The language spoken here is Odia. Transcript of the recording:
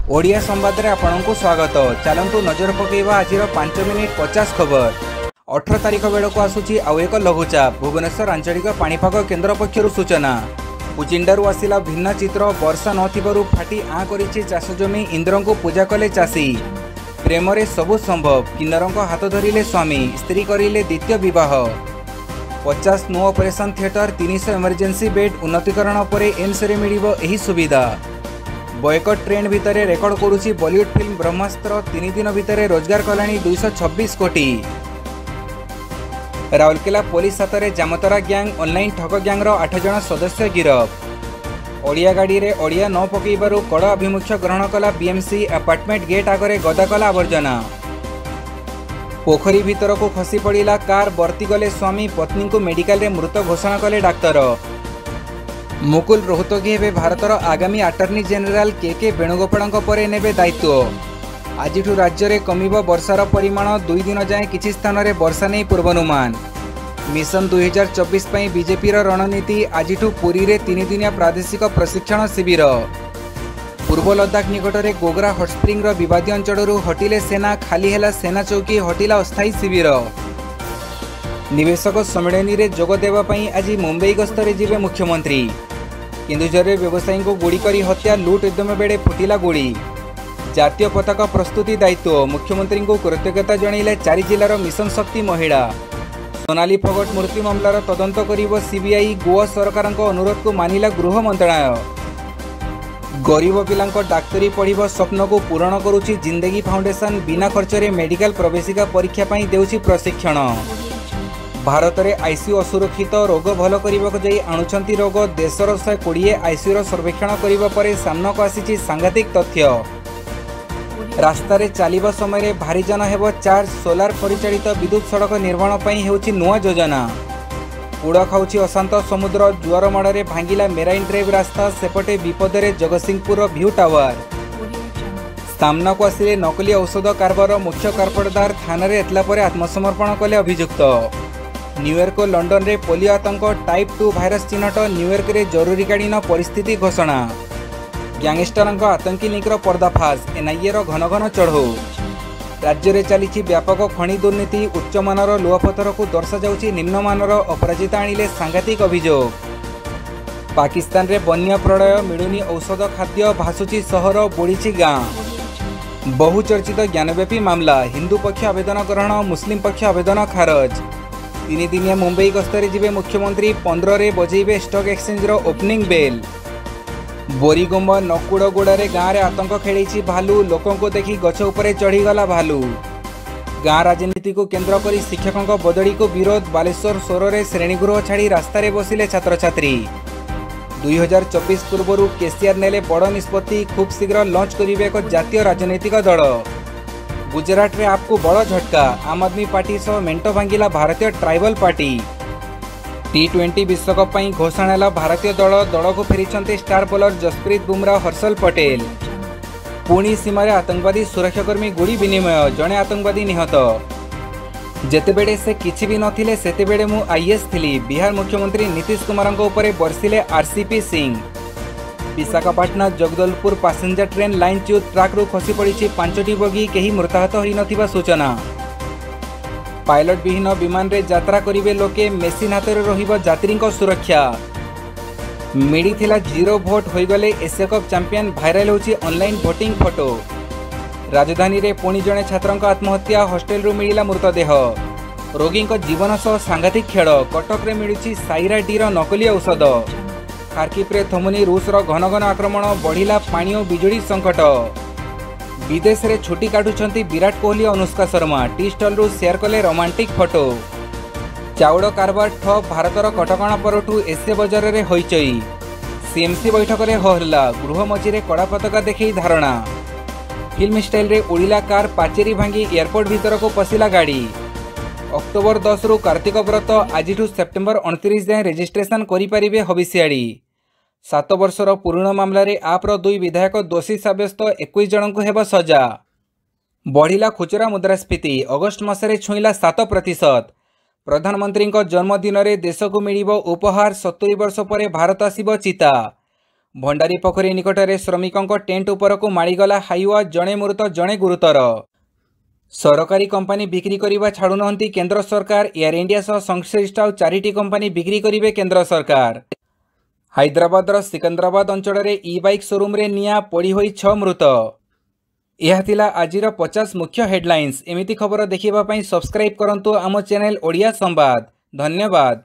ଓଡ଼ିଆ ସମ୍ବାଦରେ ଆପଣଙ୍କୁ ସ୍ୱାଗତ। ଚାଲନ୍ତୁ ନଜର ପକାଇବା ଆଜିର 5 ମିନିଟ୍ 50 ଖବର। 18 ତାରିଖ ବେଳକୁ ଆସୁଛି ଆଉ ଏକ ଲଘୁଚାପ, ଭୁବନେଶ୍ୱର ଆଞ୍ଚଳିକ ପାଣିପାଗ କେନ୍ଦ୍ର ପକ୍ଷରୁ ସୂଚନା। କୁଚିଣ୍ଡାରୁ ଆସିଲା ଭିନ୍ନ ଚିତ୍ର, ବର୍ଷା ନଥିବାରୁ ଫାଟି ଆଁ କରିଛି ଚାଷ ଜମି, ଇନ୍ଦ୍ରଙ୍କୁ ପୂଜା କଲେ ଚାଷୀ। ପ୍ରେମରେ ସବୁ ସମ୍ଭବ, କିନ୍ନରଙ୍କ ହାତ ଧରିଲେ ସ୍ୱାମୀ, ସ୍ତ୍ରୀ କରିଲେ ଦ୍ୱିତୀୟ ବିବାହ। 50 ନୂଆ ଅପରେସନ୍ ଥିଏଟର, 300 ଏମର୍ଜେନ୍ସି ବେଡ୍ ଉନ୍ନତିକରଣ ପରେ ଏମ୍ସରେ ମିଳିବ ଏହି ସୁବିଧା। ବୟକଟ୍ ଟ୍ରେଣ୍ଡ ଭିତରେ ରେକର୍ଡ କରୁଛି ବଲିଉଡ୍ ଫିଲ୍ମ ବ୍ରହ୍ମାସ୍ତ୍ର, 3 ଦିନ ଭିତରେ ରୋଜଗାର କଲାଣି 226 କୋଟି। ରାଉରକେଲା ପୋଲିସ ହାତରେ ଜାମତରା ଗ୍ୟାଙ୍ଗ, ଅନଲାଇନ୍ ଠକ ଗ୍ୟାଙ୍ଗର 8 ଜଣ ସଦସ୍ୟ ଗିରଫ। ଅଳିଆ ଗାଡ଼ିରେ ଅଳିଆ ନ ପକାଇବାରୁ କଡ଼ା ଆଭିମୁଖ୍ୟ ଗ୍ରହଣ କଲା ବିଏମ୍ସି, ଆପାର୍ଟମେଣ୍ଟ ଗେଟ୍ ଆଗରେ ଗଦା କଲା ଆବର୍ଜନା। ପୋଖରୀ ଭିତରକୁ ଖସି ପଡ଼ିଲା କାର୍, ବର୍ତ୍ତିଗଲେ ସ୍ୱାମୀ, ପତ୍ନୀଙ୍କୁ ମେଡିକାଲରେ ମୃତ ଘୋଷଣା କଲେ ଡାକ୍ତର। ମୁକୁଲ ରୋହତଗୀ ହେବେ ଭାରତର ଆଗାମୀ ଆଟର୍ଣ୍ଣି ଜେନେରାଲ, କେ କେ ବେଣୁଗୋପାଳଙ୍କ ପରେ ନେବେ ଦାୟିତ୍ୱ। ଆଜିଠୁ ରାଜ୍ୟରେ କମିବ ବର୍ଷାର ପରିମାଣ, 2 ଦିନ ଯାଏଁ କିଛି ସ୍ଥାନରେ ବର୍ଷା ନେଇ ପୂର୍ବାନୁମାନ। ମିଶନ 2024 ପାଇଁ ବିଜେପିର ରଣନୀତି, ଆଜିଠୁ ପୁରୀରେ 3 ଦିନିଆ ପ୍ରାଦେଶିକ ପ୍ରଶିକ୍ଷଣ ଶିବିର। ପୂର୍ବ ଲଦାଖ ନିକଟରେ ଗୋଗ୍ରା ହଟସ୍ପ୍ରିଙ୍ଗର ବିବାଦୀୟ ଅଞ୍ଚଳରୁ ହଟିଲେ ସେନା, ଖାଲି ହେଲା ସେନା ଚୌକି, ହଟିଲା ଅସ୍ଥାୟୀ ଶିବିର। ନିବେଶକ ସମ୍ମିଳନୀରେ ଯୋଗ ଦେବା ପାଇଁ ଆଜି ମୁମ୍ବାଇ ଗସ୍ତରେ ଯିବେ ମୁଖ୍ୟମନ୍ତ୍ରୀ। କେନ୍ଦୁଝରରେ ବ୍ୟବସାୟୀଙ୍କୁ ଗୁଳି କରି ହତ୍ୟା, ଲୁଟ୍ ଉଦ୍ୟମ ବେଳେ ଫୁଟିଲା ଗୁଳି। ଜାତୀୟ ପତାକା ପ୍ରସ୍ତୁତି ଦାୟିତ୍ୱ, ମୁଖ୍ୟମନ୍ତ୍ରୀଙ୍କୁ କୃତଜ୍ଞତା ଜଣାଇଲେ 4 ଜିଲ୍ଲାର ମିଶନ ଶକ୍ତି ମହିଳା। ସୋନାଲି ଫୋଗଟ ମୃତ୍ୟୁ ମାମଲାର ତଦନ୍ତ କରିବ ସିବିଆଇ, ଗୋଆ ସରକାରଙ୍କ ଅନୁରୋଧକୁ ମାନିଲା ଗୃହ ମନ୍ତ୍ରଣାଳୟ। ଗରିବ ପିଲାଙ୍କ ଡାକ୍ତରୀ ପଢ଼ିବା ସ୍ୱପ୍ନକୁ ପୂରଣ କରୁଛି ଜିନ୍ଦଗି ଫାଉଣ୍ଡେସନ, ବିନା ଖର୍ଚ୍ଚରେ ମେଡିକାଲ ପ୍ରବେଶିକା ପରୀକ୍ଷା ପାଇଁ ଦେଉଛି ପ୍ରଶିକ୍ଷଣ। ଭାରତରେ ଆଇସିୟୁ ଅସୁରକ୍ଷିତ, ରୋଗ ଭଲ କରିବାକୁ ଯାଇ ଆଣୁଛନ୍ତି ରୋଗ, ଦେଶର 120 ଆଇସିୟୁର ସର୍ବେକ୍ଷଣ କରିବା ପରେ ସାମ୍ନାକୁ ଆସିଛି ସାଂଘାତିକ ତଥ୍ୟ। ରାସ୍ତାରେ ଚାଲିବା ସମୟରେ ଭାରିଯାନ ହେବ ଚାର୍ଜ, ସୋଲାର ପରିଚାଳିତ ବିଦ୍ୟୁତ୍ ସଡ଼କ ନିର୍ମାଣ ପାଇଁ ହେଉଛି ନୂଆ ଯୋଜନା। କୁଳ ଖାଉଛି ଅଶାନ୍ତ ସମୁଦ୍ର, ଜୁଆର ମାଡ଼ରେ ଭାଙ୍ଗିଲା ମେରାଇନ୍ ଡ୍ରାଇଭ୍ ରାସ୍ତା, ସେପଟେ ବିପଦରେ ଜଗତସିଂହପୁରର ଭ୍ୟୁ ଟାୱାର। ସାମ୍ନାକୁ ଆସିଲେ ନକଲି ଔଷଧ କାରବାର ମୁଖ୍ୟ କାର୍ପଟଦାର, ଥାନାରେ ଏତଲା ପରେ ଆତ୍ମସମର୍ପଣ କଲେ ଅଭିଯୁକ୍ତ। ନ୍ୟୁୟର୍କ ଓ ଲଣ୍ଡନରେ ପୋଲିଓ ଆତଙ୍କ, ଟାଇପ୍ 2 ଭାଇରସ୍ ଚିହ୍ନଟ, ନ୍ୟୁୟର୍କରେ ଜରୁରୀକାଳୀନ ପରିସ୍ଥିତି ଘୋଷଣା। ଗ୍ୟାଙ୍ଗଷ୍ଟରଙ୍କ ଆତଙ୍କୀ ଲିଙ୍କର ପର୍ଦ୍ଦାଫାଶ, ଏନ୍ଆଇଏର ଘନ ଘନ ଚଢ଼ଉ। ରାଜ୍ୟରେ ଚାଲିଛି ବ୍ୟାପକ ଖଣି ଦୁର୍ନୀତି, ଉଚ୍ଚମାନର ଲୁହାପଥରକୁ ଦର୍ଶାଯାଉଛି ନିମ୍ନମାନର, ଅପରାଜିତା ଆଣିଲେ ସାଂଘାତିକ ଅଭିଯୋଗ। ପାକିସ୍ତାନରେ ବନ୍ୟା ପ୍ରଳୟ, ମିଳୁନି ଔଷଧ ଖାଦ୍ୟ, ଭାସୁଛି ସହର, ବୁଡ଼ିଛି ଗାଁ। ବହୁଚର୍ଚ୍ଚିତ ଜ୍ଞାନବ୍ୟାପୀ ମାମଲା, ହିନ୍ଦୁ ପକ୍ଷ ଆବେଦନ ଗ୍ରହଣ, ମୁସଲିମ ପକ୍ଷ ଆବେଦନ ଖାରଜ। 3 ଦିନିଆ ମୁମ୍ବାଇ ଗସ୍ତରେ ଯିବେ ମୁଖ୍ୟମନ୍ତ୍ରୀ, 15ରେ ବଜେଇବେ ଷ୍ଟକ୍ ଏକ୍ସଚେଞ୍ଜର ଓପନିଂ ବେଲ୍। ବୋରିଗୁମ୍ବା ନକୁଡ଼ଗୁଡ଼ାରେ ଗାଁରେ ଆତଙ୍କ ଖେଳେଇଛି ଭାଲୁ, ଲୋକଙ୍କୁ ଦେଖି ଗଛ ଉପରେ ଚଢ଼ିଗଲା ଭାଲୁ। ଗାଁ ରାଜନୀତିକୁ କେନ୍ଦ୍ର କରି ଶିକ୍ଷକଙ୍କ ବଦଳିକୁ ବିରୋଧ, ବାଲେଶ୍ୱର ସୋରରେ ଶ୍ରେଣୀଗୃହ ଛାଡ଼ି ରାସ୍ତାରେ ବସିଲେ ଛାତ୍ରଛାତ୍ରୀ। 2024 ପୂର୍ବରୁ କେସିଆର୍ ନେଲେ ବଡ଼ ନିଷ୍ପତ୍ତି, ଖୁବ୍ ଶୀଘ୍ର ଲଞ୍ଚ କରିବେ ଏକ ଜାତୀୟ ରାଜନୈତିକ ଦଳ। ଗୁଜରାଟରେ ଆପକୁ ବଡ଼ ଝଟକା, ଆମ୍ ଆଦମୀ ପାର୍ଟି ସହ ମେଣ୍ଟ ଭାଙ୍ଗିଲା ଭାରତୀୟ ଟ୍ରାଇବାଲ ପାର୍ଟି। ଟି20 ବିଶ୍ୱକପ୍ ପାଇଁ ଘୋଷଣା ହେଲା ଭାରତୀୟ ଦଳ, ଦଳକୁ ଫେରିଛନ୍ତି ଷ୍ଟାର ବୋଲର ଜସପ୍ରୀତ ବୁମରା, ହର୍ଷଲ ପଟେଲ। ପୁଣି ସୀମାରେ ଆତଙ୍କବାଦୀ ସୁରକ୍ଷାକର୍ମୀ ଗୁଳି ବିନିମୟ, ଜଣେ ଆତଙ୍କବାଦୀ ନିହତ। ଯେତେବେଳେ ସେ କିଛି ବି ନଥିଲେ ସେତେବେଳେ ମୁଁ ଆଇଏଏସ୍ ଥିଲି, ବିହାର ମୁଖ୍ୟମନ୍ତ୍ରୀ ନୀତିଶ କୁମାରଙ୍କ ଉପରେ ବର୍ଷିଲେ RCP Singh. Visakhapatnam Jagdalpur passenger train ଲାଇନ୍ଚ୍ୟୁତ୍, ଟ୍ରାକ୍ରୁ ଖସି ପଡ଼ିଛି 5ଟି ବଗି, କେହି ମୃତାହତ ହୋଇନଥିବା ସୂଚନା। ପାଇଲଟ ବିହୀନ ବିମାନରେ ଯାତ୍ରା କରିବେ ଲୋକେ, ମେସିନ୍ ହାତରେ ରହିବ ଯାତ୍ରୀଙ୍କ ସୁରକ୍ଷା। ମିଳିଥିଲା 0 ଭୋଟ୍, ହୋଇଗଲେ ଏସିଆ କପ୍ ଚାମ୍ପିୟନ, ଭାଇରାଲ ହେଉଛି ଅନଲାଇନ୍ ଭୋଟିଂ ଫଟୋ। ରାଜଧାନୀରେ ପୁଣି ଜଣେ ଛାତ୍ରଙ୍କ ଆତ୍ମହତ୍ୟା, ହଷ୍ଟେଲରୁ ମିଳିଲା ମୃତଦେହ। ରୋଗୀଙ୍କ ଜୀବନ ସହ ସାଂଘାତିକ ଖେଳ, କଟକରେ ମିଳୁଛି ସାଇରା ଡିର ନକଲି ଔଷଧ। ଖାର୍କିଭ୍ରେ ଥମୁନି ରୁଷର ଘନ ଘନ ଆକ୍ରମଣ, ବଢ଼ିଲା ପାଣି ଓ ବିଜୁଳି ସଙ୍କଟ। ବିଦେଶରେ ଛୁଟି କାଟୁଛନ୍ତି ବିରାଟ କୋହଲି, ଅନୁଷ୍କା ଶର୍ମା, ଟି ଷ୍ଟଲରୁ ସେୟାର କଲେ ରୋମାଣ୍ଟିକ୍ ଫଟୋ। ଚାଉଳ କାରବାର ଠପ୍, ଭାରତର କଟକଣା ପରଠୁ ଏସିଆ ବଜାରରେ ହଇଚଇ। ସିଏମ୍ସି ବୈଠକରେ ହୋହଲ୍ଲା, ଗୃହ ମଝିରେ କଳା ପତାକା ଦେଖେଇ ଧାରଣା। ଫିଲ୍ମ ଷ୍ଟାଇଲରେ ଉଡ଼ିଲା କାର୍, ପାଚେରୀ ଭାଙ୍ଗି ଏୟାରପୋର୍ଟ ଭିତରକୁ ପଶିଲା ଗାଡ଼ି। ଅକ୍ଟୋବର 10ରୁ କାର୍ତ୍ତିକ ବ୍ରତ, ଆଜିଠୁ ସେପ୍ଟେମ୍ବର 29 ଯାଏଁ ରେଜିଷ୍ଟ୍ରେସନ କରିପାରିବେ ହବିଷିଆଳି। 7 ବର୍ଷର ପୁରୁଣା ମାମଲାରେ ଆପ୍ର 2 ବିଧାୟକ ଦୋଷୀ ସାବ୍ୟସ୍ତ, 21 ଜଣଙ୍କୁ ହେବ ସଜା। ବଢ଼ିଲା ଖୁଚୁରା ମୁଦ୍ରାସ୍ଫୀତି, ଅଗଷ୍ଟ ମାସରେ ଛୁଇଁଲା 7%। ପ୍ରଧାନମନ୍ତ୍ରୀଙ୍କ ଜନ୍ମଦିନରେ ଦେଶକୁ ମିଳିବ ଉପହାର, 70 ବର୍ଷ ପରେ ଭାରତ ଆସିବ ଚିତା। ଭଣ୍ଡାରୀପୋଖରୀ ନିକଟରେ ଶ୍ରମିକଙ୍କ ଟେଣ୍ଟ ଉପରକୁ ମାଡ଼ିଗଲା ହାଇୱା, ଜଣେ ମୃତ, ଜଣେ ଗୁରୁତର। ସରକାରୀ କମ୍ପାନୀ ବିକ୍ରି କରିବା ଛାଡ଼ୁନାହାନ୍ତି କେନ୍ଦ୍ର ସରକାର। ଏୟାର ଇଣ୍ଡିଆ ସହ ସଂଶ୍ଳିଷ୍ଟ ଆଉ 4ଟି କମ୍ପାନୀ ବିକ୍ରି କରିବେ କେନ୍ଦ୍ର ସରକାର। ହାଇଦ୍ରାବାଦର ସିକନ୍ଦରାବାଦ ଅଞ୍ଚଳରେ ଇ ବାଇକ୍ ସୋରୁମ୍ରେ ନିଆଁ, ପୋଡ଼ି ହୋଇ 6 ମୃତ। ଏହା ଥିଲା ଆଜିର 50 ମୁଖ୍ୟ ହେଡଲାଇନ୍ସ। ଏମିତି ଖବର ଦେଖିବା ପାଇଁ ସବସ୍କ୍ରାଇବ୍ କରନ୍ତୁ ଆମ ଚ୍ୟାନେଲ ଓଡ଼ିଆ ସମ୍ବାଦ। ଧନ୍ୟବାଦ।